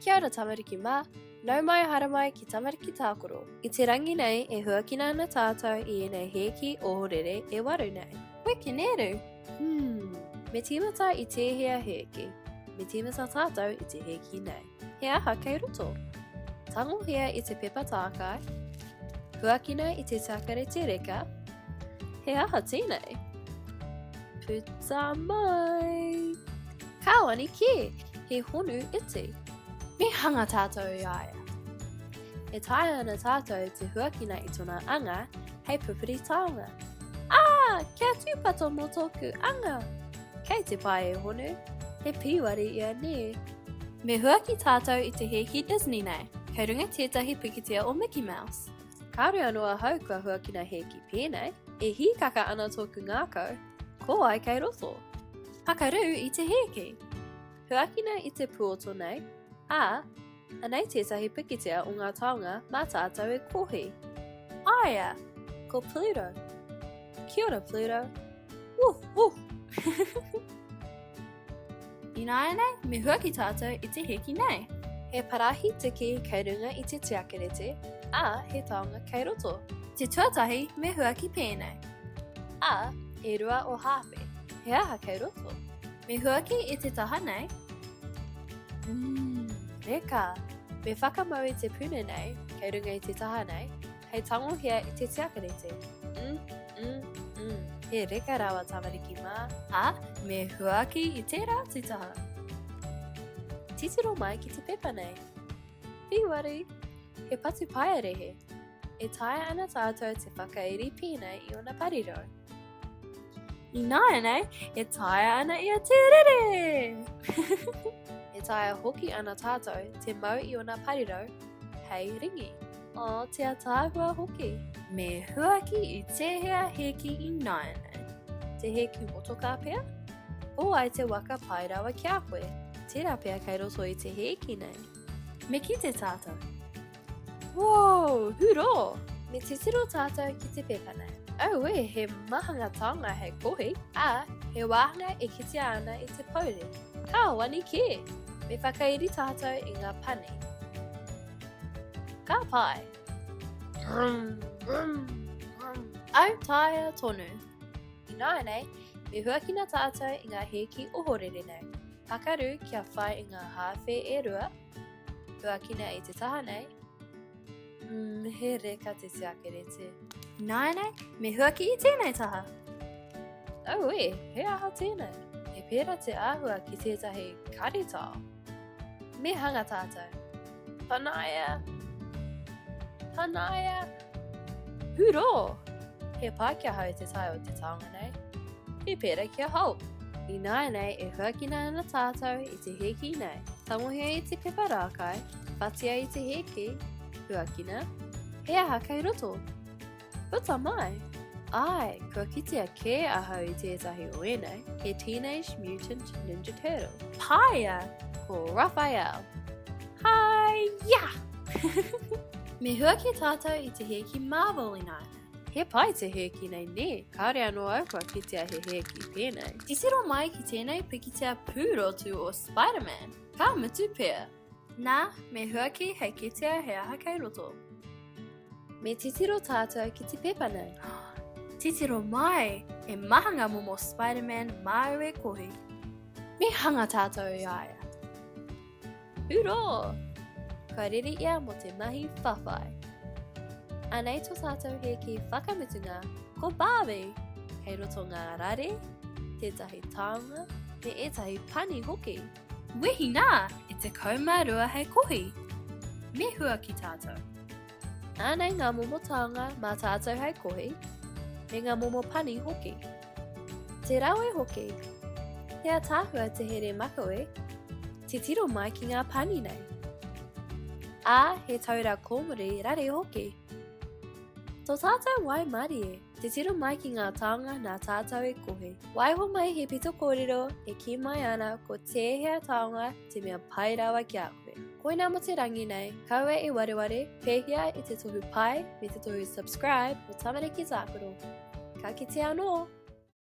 Kia ora tamariki mā, nau mai haramai ki Tamariki Tākaro. I te rangi nei e huakina ana tātou i ēnei hēki ohorere e waru nei. Weke nēru! Hmm, me tīmata i tēhea hēki? Me tīmata tātou i te hēki nei. He aha kei roto? Tangohia i te pepa tākai, huakina i te tākarete reka, he aha tēnei? Puta mai! Kāwani kē, he honu iti. Me hanga tātou i a ia. E taea ana tātou te huakina i tōna anga hei pupuri taonga. Ā, kia tūpato mō tōku anga! Kei te pai e Honu, he pīwari ia nē. Me huaki tātou i te hēki Disney nei, kei runga tētahi pikitia o Mickey Mouse. Kāore anō ahau kua huakina hēki pēnei, e hīkaka ana tōku ngākau, ko wai kei roto? Pakaru i te hēki. Huakina i te puoto nei, ā, anei tētahi pikitia o ngā taonga mā tātou e kohi. Āia, ko Pluto. Kia ora, Pluto. Woof, woof! Ināianei, me huaki tātou i te hēki nei. He parahi tiki kei runga i te tiakerete, ā, he taonga kei roto. Te tuatahi, me huaki pēnei. Ā, e rua o hāwhe. He aha kei roto? Me huaki i te taha nei. Mmm, reka! Me whakamau i te pune nei, kei runga i te taha nei, hei tangohia i te tiakarete. Mm, mm, mm. He reka rawa tamariki mā. Ā, me huaki i tērā atu taha. Titiro mai ki te pepa nei. Pīwari! He patu paerehe. E taea ana tātou te whakairi pēnei i ōna parirau. Ināianei, e taea ana ia te rere! e taea hoki ana tātou te mau i ōna parirau hei ringi. Oh, te ataahua hoki! Me huaki i tēhea hēki ināianei? Te hēki motokā pea? Ko wai te waka pai rawa ki a koe? Tērā pea kei roto i te hēki nei. Me kite tātou. Whoa, hurō! Me titiro tātou ki te pepa nei. Auē, he maha ngā taonga hei kohi, ā, he wāhanga e kitea ana i te pouri. Ka wani kē! Me whakairi tātou i ngā pani. Ka pai! Vrum, vrum, vrum. Autaia tonu! Ināianei, me huakina tātou i ngā hēki ohorere nei. Pakaru kia whai i ngā hāwhe e rua, Huakina i te taha nei. Mm, he reka te tiakerete. Nāianei, me huaki i tēnei taha. Auē, he aha tēnei? He pērā te āhua ki tētahi karetao. Me hanga tātou. Panaia! Panaia! Hurō! He pai ki ahau te tae o te taonga nei. He pērā ki a Hulk. Ināianei e huakina ana tātou i te hēki nei. Tangohia i te pepa rākai, whatia i te hēki, huakina, he aha kei roto? Puta mai! Āe, kua kitea kē ahau i tētahi o ēnei, he Teenage Mutant Ninja Turtle. Pāia! Ko Raphael! Hai-ya! Me huaki tātou i te hēki Marvel ināianei. He pai te hēki nei, nē? Kāore anō au kua kitea he hēki pēnei. Titiro mai ki tēnei pikitia pūrotu o Spider-Man. Ka mutu pea. Nā, me huaki hei kitea he aha kei roto. Me titiro tātou ki te pepa nei. Titiro mai! He maha ngā momo Spider-Man māu e kohi. Me hanga tātou i a ia. Hurō! Kua reri ia mō te mahi whawhai. Anei tō tātou hēki whakamutunga, ko Barbie! Kei roto ngā rare, tētahi taonga, me ētahi pani hoki. Wehi nā, e 12 hei kohi! Me huaki tātou. Anei ngā momo taonga mā tātou hei kohi, me ngā momo pani hoki. Te rawe hoki! He ataahua te here makawe, titiro mai ki ngā pani nei. Ā, he taura kōmuri rare hoki. Tō tātou waimarie, titiro mai ki ngā taonga nā tātou i kohi. Waiho mai he pito kōrero e kī mai ana ko tēhea taonga te mea pai rawa ki a koe. Koinā mō te rangi nei, kaua e wareware, pēhia i te tohu pai me te tohu subscribe mō Tamariki Tākaro. Ka kitea anō!